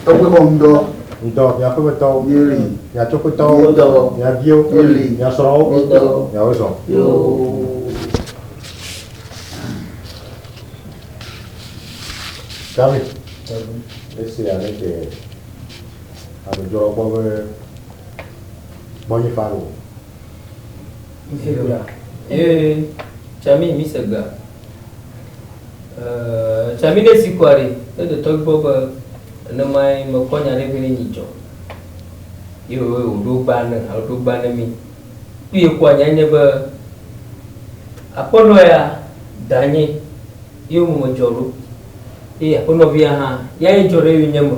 Tɔgbe xɔ ŋdɔ. Ŋdɔ, mia ƒemetɔwo. Míeli. Mia tsoƒetɔwo. Míedɔ. Mia viwo. Míeli. Mia srɔ̃wo. Míedɔ. Miawo zɔ. Yoo. Tsami, esia ne dze amedzroawo gbɔ be gbɔnye fa o. Mise gbea. Ee, Tsami, mise gbea. Eee, Tsami ne si kɔa ɖe, ne detɔ gbɔ be nenemae mekpɔ nya ɖe vɛ ne nyi dzɔ. Ye wòɖo gba ne alo ɖo gba ne mi. Kpuie kɔa nya nye be aƒenɔ ya danye ye ŋu medzɔ ɖo. Eye aƒenɔvia hã ya ye dzɔ ɖe yonyeme.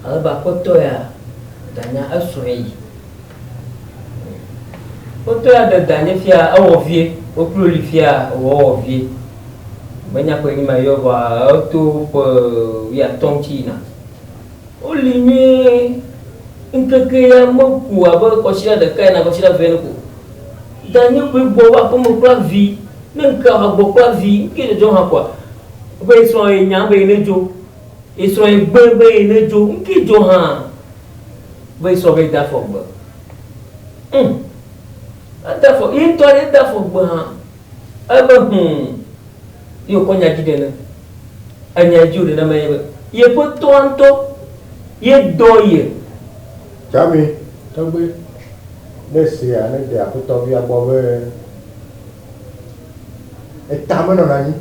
Ale be aƒetɔ ya danya esrɔ̃e yi. Aƒetɔ ya ɖe danye fia ewɔ vie, wo kpli woli fia ewɔwɔ vie. Menya ƒe nyi ma yɔ vɔa eto ƒe wuiatɔ̃ ŋuti yina. Woli nyuie. Ŋkeke ya meku abe kɔsiɖa ɖeka ene, kɔsiɖa eve ene ko. Danye koe gbɔ va aƒeme kple avi. Ne ŋkea wòagbɔ kple avi, ŋke dzɔdzɔm hã kɔa, be esrɔ̃ ye nya be yenedzo. Esrɔ̃ ye gbe be yenedzo. Ŋke dzɔ hã be esrɔ̃ be yede afɔ gbe. Ŋ! Ede afɔ, ye ŋutɔ ɖe ede afɔ gbe hã. Ebe hũu ye wòkɔ nya dzi ɖe ne. Enya dzi wòɖe na ame ye be yeƒe tɔa ŋutɔ ye dɔ ye. Tsami, tɔgbe, ne esea ne ɖe aƒetɔvia gbɔ be eta menɔna anyi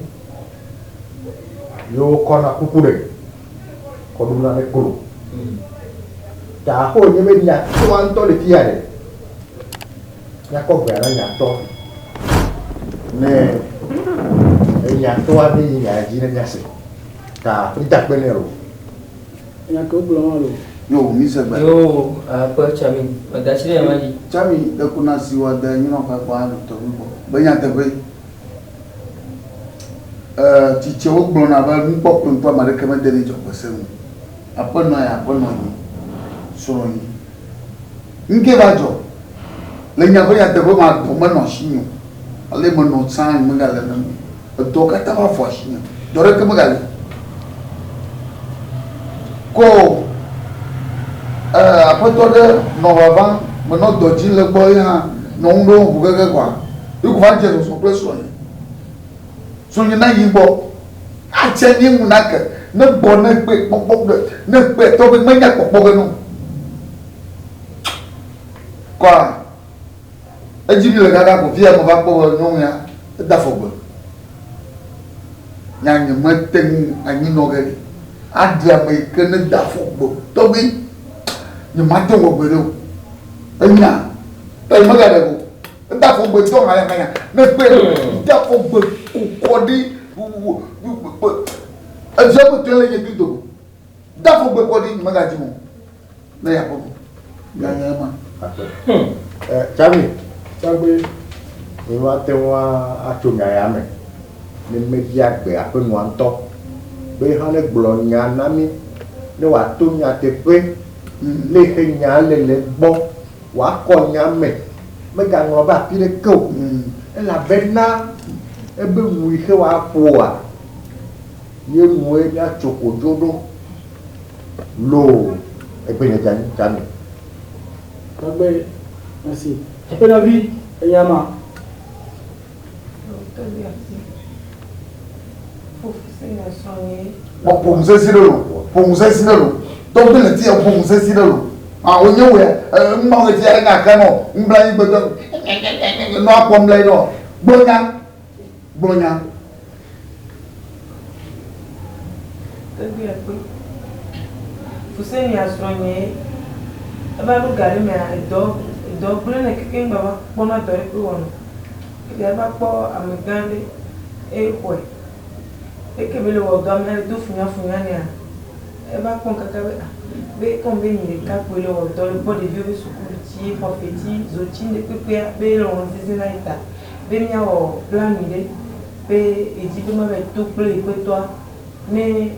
ye wokɔna kuku ɖe kɔ ɖona ɖe klo. Ta xo nye be nya tɔa ŋutɔ le fia ɖe. Míakɔ gbea na nya tɔ ne enya tɔa ne yi nya dzi ne míase. Ta mída akpe nɛ o. Nya ke wogblɔ ma lo. Yo, mi se gbe. Yo, akpe Tsami, meda asi ɖe nya ma dzi. Tsami, ɖeko na si wɔ de nyinɔƒe kpɔ aɖu tɔgbi gbɔ. Be nyateƒe. E, tsitsewo gblɔna be nukpɔkplɔ ŋutɔ ame aɖeke mede ɖe dzɔgbese ŋu. Aƒenɔ ya aƒenɔ nyi, srɔ̃ nyi. Ŋke va dzɔ. Le nya ƒe nyateƒe mea, dɔ menɔ asinye o. Ale menɔ tsã megale nem o. Edɔ katã va vɔ asinye. Dɔ ɖeke megali o. Ko e, aƒetɔ ɖe nɔ vava, menɔ dɔ dzi le egbɔ ye hã nɔ ŋu ɖom ʋu gege kɔa, ye ko va dze zɔzɔ kple srɔ̃nye. Srɔ̃nye na yi gbɔ. Atse nye ŋu nake. Ne gbɔ ne kpe kpɔkpɔ ge, ne kpe tɔgbe menya kpɔkpɔ ge no. Kɔa, edzi mi le kaka ko fia me va kpɔ be nyɔnu ya eda afɔ gbe. Nya nye mete ŋu anyi nɔ ge ɖi. Aɖi ame yi ke ne da afɔ gbe tɔgbe nye mate ŋu wɔ gbeɖe o. Enya ta nye megaɖe go. Eda afɔ gbe ŋutɔ hayahaya. Ne kpe da afɔ gbe kɔ ɖi evia be tɔe le nye gli dome. Da afɔ gbe kɔ ɖi nye megadzi o. Ne ya kpɔ nya nya ma. Tsami, tɔgbe, mi mate ŋu atso nya ya me ne mebia gbe aƒenɔa ŋutɔ be hã ne gblɔ nya na mí ne wòato nyateƒe le xe nya le le gbɔ wòakɔ nya me megaŋlɔ be afi ɖeke o elabena ebe ŋu yi xe wòaƒoa ye ŋue míatso kodzo ɖo loo egbe nye dza dza me. Tɔgbe, merci. Aƒenɔvi, eya ma. Kpɔ ƒo nu sesĩ ɖe lo, ƒo nu sesĩ ɖe lo. Tɔgbe le tia ƒo nu sesĩ ɖe lo. Ah, wonye wòe, ŋma le tia ɖe gake nɔ, ŋbla yi gbedɔ, nɔ akpɔ ŋbla yi nɔ. Gblɔ nya, gblɔ nya. Tɔgbe akpe. Fusenia srɔ̃nye eva ɖo ga ɖe mea edɔ edɔ gblẽ nɛ kekeŋ gba va kpɔna dɔ ɖe kpe wɔna. Eɖe eva kpɔ amegã ɖe eye xɔe. Eke be le wɔ dɔ amea le do funyafunya nɛa eva kpɔ kaka be ah be kɔm be nyi ɖeka kpoe le wɔ dɔ le kpɔ ɖeviwo be sukulu tsi, xɔfetsi, zotsi ŋɖe kpekpea be ele wɔ ŋzizi na ye ta be míawɔ plan nyuiɖe be edzi be mava yi to kple yi ƒe tɔa ne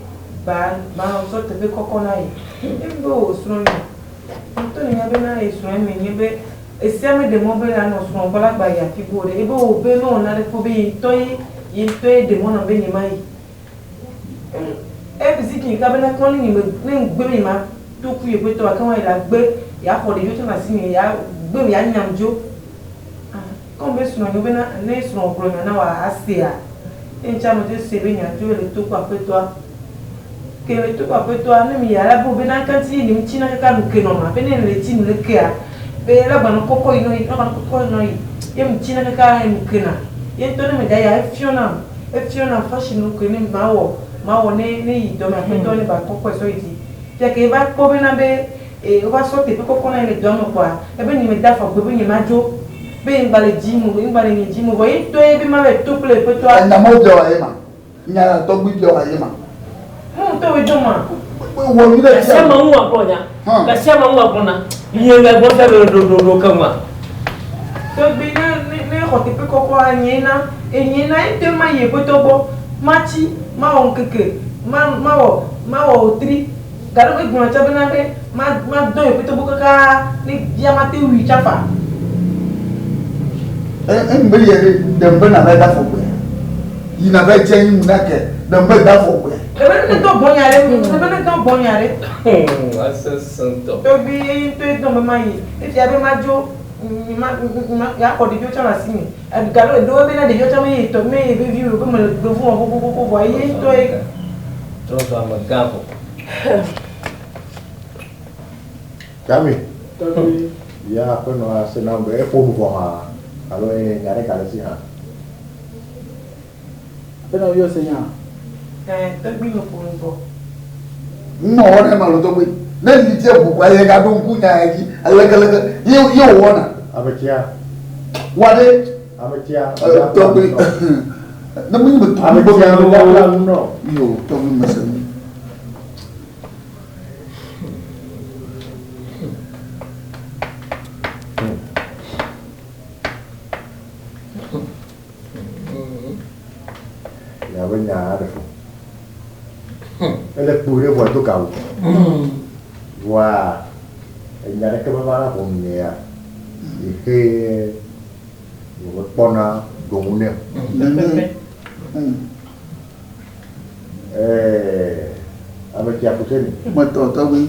ba ba sɔ teƒe kɔkɔ na ye. Emi be wò srɔ̃nye ŋutɔ nènya be na ye srɔ̃ eme nye be Esia meɖe mɔ be yeanɔ srɔ̃ gbɔ la gba yi afi bu o ɖe. Ebe wò be mewɔ naɖeke o be ye ŋutɔ ye, ye ŋutɔ ye ɖe mɔ nam be nyemayi. Evi zi ɖeka bena kpɔ ne nye me ne ŋgbe be nyema to ku ye ƒetɔ gake wa yi la gbe ya xɔ ɖeviwo tsɔ le asinye ya gbe ya nyam dzo. Ah kɔm be srɔ̃ nyo bena ne srɔ̃ gblɔ nya na wòa asea? Ye ŋtsia me te se be nya dzo le to ku aƒetɔa. Ke le to ku aƒetɔa ne mi ya la bo bena ŋka ŋti ye nye ŋtsi na kaka nu ke nɔ ma be ne le tsi nu lekea be la gba nɔ kɔkɔ yi nɔ yi la gba nɔ kɔkɔ yi nɔ yi ye ŋtsi na kaka enu ke na. Ye ŋtɔ ne me dza ya efiɔ nam efiɔ nam fashion wo ke ne mawɔ mawɔ ne ne yi dɔ me aƒetɔ ne ba kɔkɔe sɔ yi dzi. Fia ke eva kpɔ bena be e wova sɔ teƒe kɔkɔ na ye le dɔa me kpɔa, ebe nye me da afɔ gbe be nye ma dzo be ye ŋgba le dzi mo ye ŋgba le nye dzi mo vɔ ye ŋtɔ ye be ma va yi to kple ƒetɔa. Enya mawo biɔ wa ye ma. Nya ya tɔgbi biɔ wa ye ma. Mu ŋtɔ woe dɔ ma. Wɔ nyuiɖe fia. Gasia ma ŋu agblɔ nya. Gasia ma ŋu agblɔ na. Nye le gbɔ fia be ɖo ɖo ɖo ke ŋua. Tɔgbi ne ne ne xɔ teƒe kɔkɔa nye na enye na ye ŋtɔ ma yi ƒetɔ gbɔ ma tsi ma wɔ ŋkeke ma ma wɔ ma wɔ wotri gaɖo egblɔ tsa bena be ma ma dɔ ye ƒetɔ gbɔ kaka ne via ma te wui tsa fa. E ŋgbe yɛ ɖe ɖem be na va da afɔ gbea yi na va dze anyi mu na ke ɖem be da afɔ gbea. Ebe ne dɔ gbɔ nya ɖe ebe ne dɔ gbɔ nya ɖe. Asese ŋutɔ. Tɔgbi ye ŋutɔ ye dɔ be ma yi efia be ma dzo ma ma ya xɔ ɖeviwo tsã le asi me. Galo eɖewo be na ɖeviwo tsã me ye tɔ me ye be vi o be me le gbe ʋu wɔ xoxoxo vɔa ye ŋutɔ ye. Trɔ zu amegã vɔ. Tami. Tɔgbi. Ya aƒenɔ ase nam be eƒo nu vɔ hã alo eye nya ɖe gale esi hã. Aƒenɔ yɔ se nya. Ɛɛ tɔgbi me ƒo nu vɔ. Nɔ wɔna ema lo tɔgbi. Ne li dze ʋu kɔa ye gaɖo ŋku nya ya dzi aleke leke ye ye wòwɔna. Ametsia. Wa ɖe. Ametsia. Tɔgbi. Ne menye be tɔgbi. Ametsia me gabla nu nɔ. Yo tɔgbi me se nu. Ya be nya aɖe fo. Ele kpo ɖe vɔa do gawu. Vɔa enya ɖeke meva na ʋɔnu nye ya. Yexe wòbe kpɔna ɖo ŋu nɛ. Ɛɛ ame tsia ƒo se ni. Metɔ tɔgbi.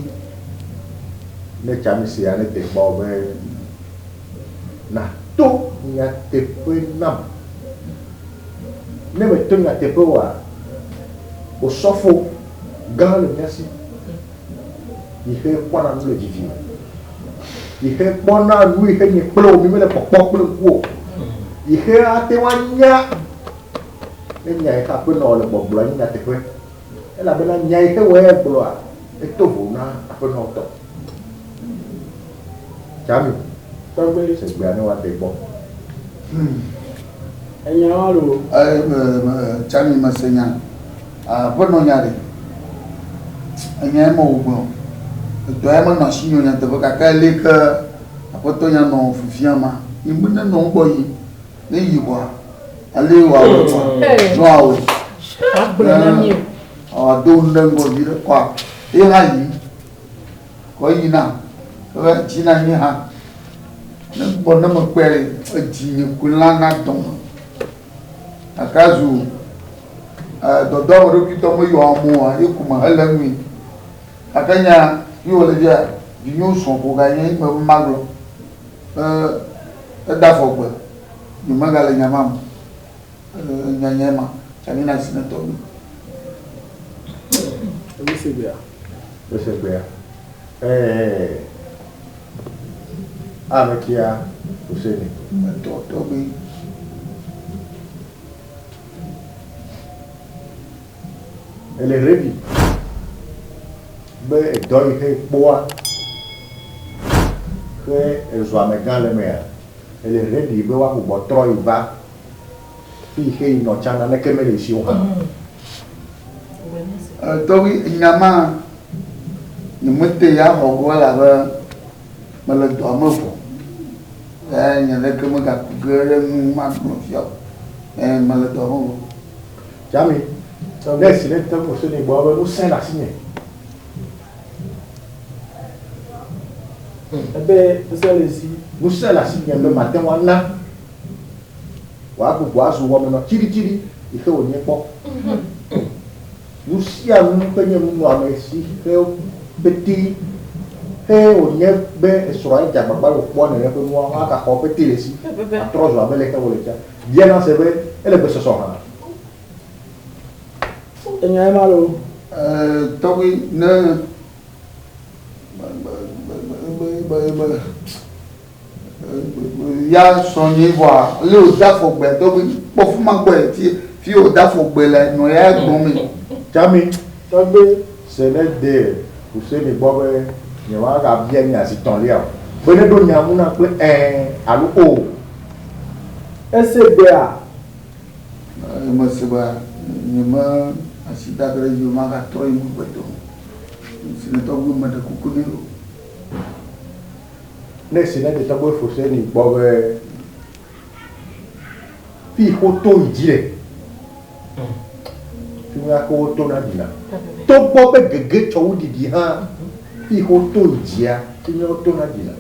Ne tsami sia ne te kpɔ be nàto nyateƒe nam. Ne mèto nyateƒe oa, osɔfo gã le mía si yi xe kpɔna nu le vivi me, yi xe kpɔna nu yi xe nye kple wò mi mele kpɔkpɔ kple ŋku o, yi xe ate ŋu anya ne nya yi xe aƒenɔ le gbɔgblɔa nye nyateƒe. Elabena nya yi xe wɔ egblɔa, eto vo na aƒenɔ tɔ. Tsami, Tɔgbe. Se gbea ne woade gbɔ. Enya wa lo. Tsami mese nya. Aƒenɔ nya ɖe. Enya ye me wògblɔ. Edɔ ya menɔ asinye o nyateƒe gake leke aƒetɔ nya nɔ fifia ma, nye me nenɔ egbɔ yim. Ne yi kɔa, ale wòawɔ kɔa, ne wòawɔe. Agblɔe na mí o. Wòado nu ɖe ŋgɔ vi ɖe kɔa, ye hã yi. Kɔ yina, eve dzi na nye hã. Ne gbɔ ne mekpɔe ɖe, edzi nye koe lã na dɔme. Gake azu dɔdɔ ame ɖokui tɔ meyɔ amewo ye ko mehele eŋui. Gake nya yi wòle fia, vinyewo srɔ̃ ko ganye ye me be magblɔ. Eda afɔ gbe, nyemegale nya ma me o. Enya nye ema, tsa mi na asi ne tɔgbi. Ewose gbea. Ewose gbea. Ɛɛ ame kia Hussein. Etɔ tɔgbi. Ele ready be edɔ yi xe kpɔa xe ezu amegã le emea, ele ready be woagbugbɔ trɔ yi va fi yi xe yi nɔ tsã naneke mele esi o hã. Tɔgbi, nya ma nyemete ya xɔ go elabe mele dɔa me vɔ. Eya nye ɖeke megaku ge ɖe nu magblɔ fia o. Ɛ mele dɔa me vɔ. Tsami, ne esi ne te ŋu se gbɔ be ŋusẽ le asinye. Ebe ŋusẽ le esi. Ŋusẽ le asinye be mate ŋu ana wòagbugbɔ azu wɔmenɔ tsiɖitsiɖi yi xe wònye kpɔ. Nu sia nu ƒe nye nunɔamesi xewo pete xe wònye be esrɔ̃a dze agbagba be wòkpɔ nene ƒe nua woagaxɔ pete le esi atrɔ zu abe leke wòle tsã. Bia na se be ele gbesɔsɔ hã. Enya ema loo. Tɔgbi ne ya srɔ̃nye vɔa lé wòde afɔgbe tɔgbi kpɔ fi ma gbɔe fi fi wòde afɔgbe le nɔ ya gblɔm me. Tsami. Tɔgbi. Se ne de Hussein gbɔ be nyemagabia nya zi tɔ̃lia o. Be ne ɖo nya ŋu nam kple ɛ̃ alo o. Ese gbea? Mese be nyeme asi da ge ɖe edzi o, magatrɔ yi megbe do. Si ne tɔgbi meɖe kuku nɛ o. Ne si ne de tɔgbi Fuseni gbɔ be fi xo to yi dzi le. Fi mía ke wo to na ɖina. Togbɔ be gege tsɔ wu ɖiɖi hã, fi xo to yi dzia, fi mía wo to na ɖina.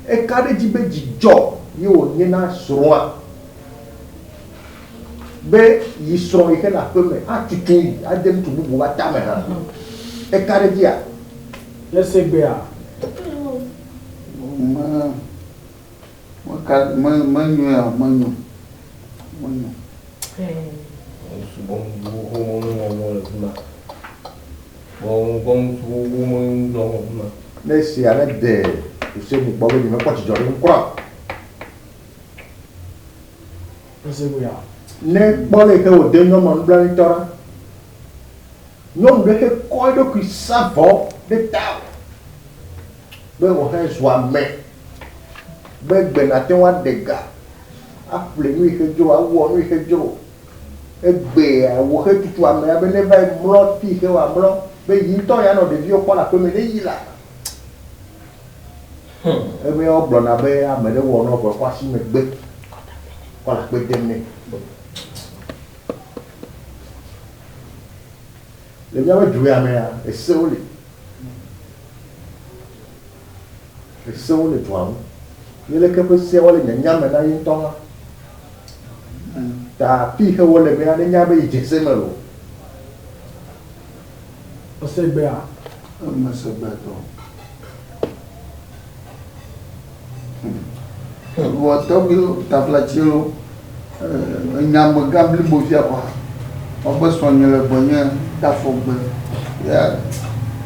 Eka ɖe edzi be dzidzɔ ye wònye na srɔ̃a be yi srɔ̃ yi xe le aƒe me atutu yi ade ŋutsu bubu ƒe atame hã. Eka ɖe edzia? Ese gbea? Me, meka, me, menyoe o, menyo, menyo. Ne esia ne de Hussein gbɔ be nyemekpɔ dzidzɔ ɖe eŋu kura o. Ne kpɔ le yi ke wòde nyɔnua nublanuitɔ ɖa. Nyɔnu ɖe xe kɔ eɖokui sa vɔ ɖe tawò be wòhe zu ame be gbe nàte ŋu aɖe ga, aƒle nu yi ke dzro, awɔ nu yi ke dzro. Egbea wò xe tutu amea be neva yi mlɔ fi yi ke wòamlɔ be yi ŋutɔ yeanɔ ɖeviwo kpɔ le aƒeme ne yi la. Ebe wogblɔna be ame ɖe wɔ nɔ vɔ kɔ asi megbe kɔ le akpe dem nɛ. Le míaƒe du ya mea, esewo li. Esewo le dua ŋu. Ye leke ƒe seawo le nyanya me na ye ŋutɔ hã. Ta fi yi ke wole mea, nenya be yi dze se me o. Ese gbea? Mese gbea tɔ. Vɔ tɔgbi taflatsi lo, enya amegã blibo fia kɔa, wobe srɔ̃nye le gbɔnye da afɔ gbe. Ya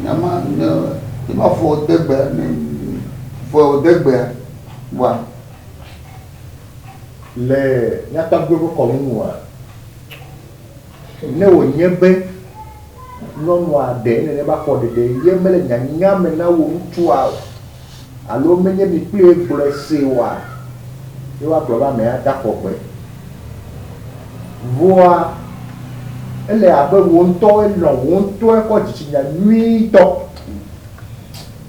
nya ma ne ye ma afɔ de gbe ne fɔ de gbea vɔa. Le mía tɔgbuiwo ƒe kɔnu nua, ne wònye be nyɔnua ɖe nene be afɔɖeɖe ye mele nyanya me na wò ŋutsua o, alo menye mi kplie gblɔe see oa, ye woagblɔ be amea de afɔ gbe. Vɔa, ele abe wò ŋutɔe lɔ̃ wò ŋutɔe kɔ dzitsinya nyuitɔ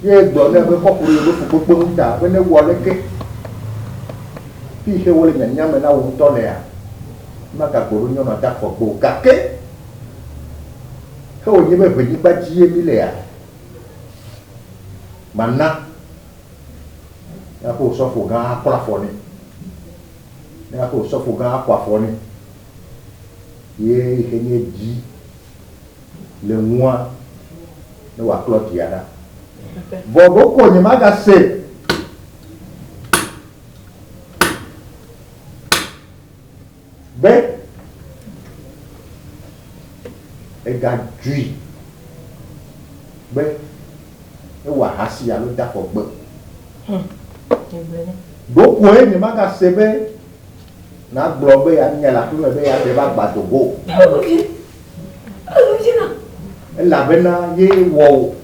ye gblɔ nɛ be kɔ ku ɖe yeƒe fukpekpe ŋu ta be newɔ leke. Fi yi ke wole nyanya me na wò ŋutɔ lea, magagbɔ ɖo nyɔnua de afɔ gbe o. Gake ke wònye be ʋenyigba dzie mílea, mana míaƒe osɔfogã aklɔ afɔ nɛ, míaƒe osɔfogã aƒo afɔ nɛ, ye yi ke nye dzi le ŋua, ne wòaklɔ dzia ɖa. Vɔ ɖoko nyemagase Be egadzui be ewɔ ahasi alo de afɔ gbe o. Ɖokoe nyemagase be nàgblɔ be yeanya le aƒeme be yeaɖe va agba do go o. Elabena ye wɔ wò.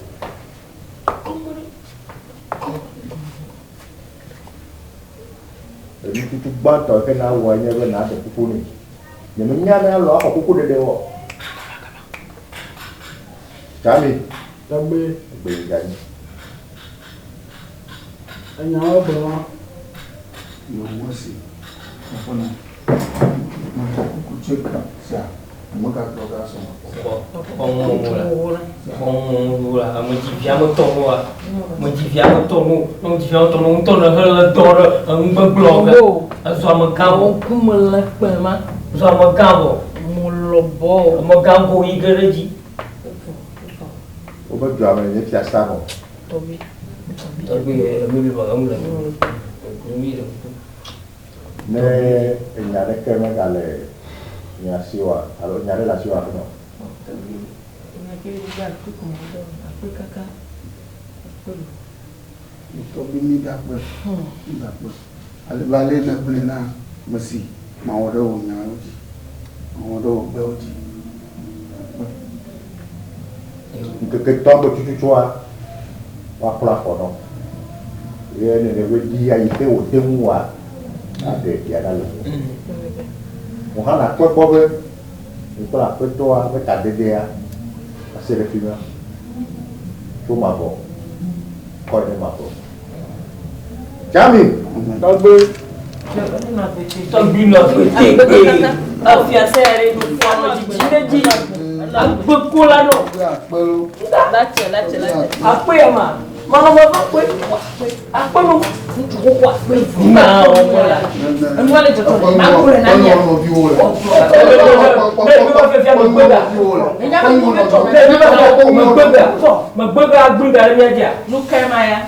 Enututu gbãtɔ yi ke nawɔe nye be nàɖe kuku nɛ. Nyemenya ne alɔ axɔ kukuɖeɖe wɔ. Tami. Tɔgbe. Egbe yi ganyi. Enyawo gblɔ. Yewo si. Aƒenɔ. Mexɔ kuku tse ka sia. Zɔ amegã vɔ. Mo lɔbɔ. Amegã go yi ge ɖe edzi. Wobe dua me nye fiasa vɔ. Tɔgbi. Tɔgbi emi bi vɔ ŋu le. Mi le. Ne enya ɖeke megale mia si oa alo nya ɖe le asiwòa aƒenɔ? Tɔgbi enya ke ɖe akpe ko me ɖe akpe kaka. Akpe lo. Tɔgbi mi da akpe. Mi da akpe. Ale be ale ne gblɔe na mesi mawɔ ɖe wò nyawo dzi. Mawɔ ɖe wò gbewo dzi. Akpe. Ŋkeke tɔgbe tututua woaklɔ afɔ nɔ. Ye ne ɖe be ɖi ayi ke wòde ŋuwòa, aɖe ɖia ɖa le ŋuwò. Wò hã nàkpɔe kpɔ be mi kple Aƒetɔa ƒe tadedea ase ɖe fi ma tso mavɔ kɔ yi ɖe mavɔ. Tsami! Tɔgbe. Tɔgbi nɔ agbe tegbee. Efia se ya ɖe ɖo fua nɔ dzidzi ɖe dzi. Agbe ko la nɔ. Latse, latse, latse. Akpe ya ma. Manɔ me va kpe. Akpe no. Ŋutsu xoxo akpe. Na wɔmɔ la. Enua le dzɔdzɔ. Akplɔe na mia. Megbega, megbega agblẽ ga ɖe mía dzia. Nu kae ma ya?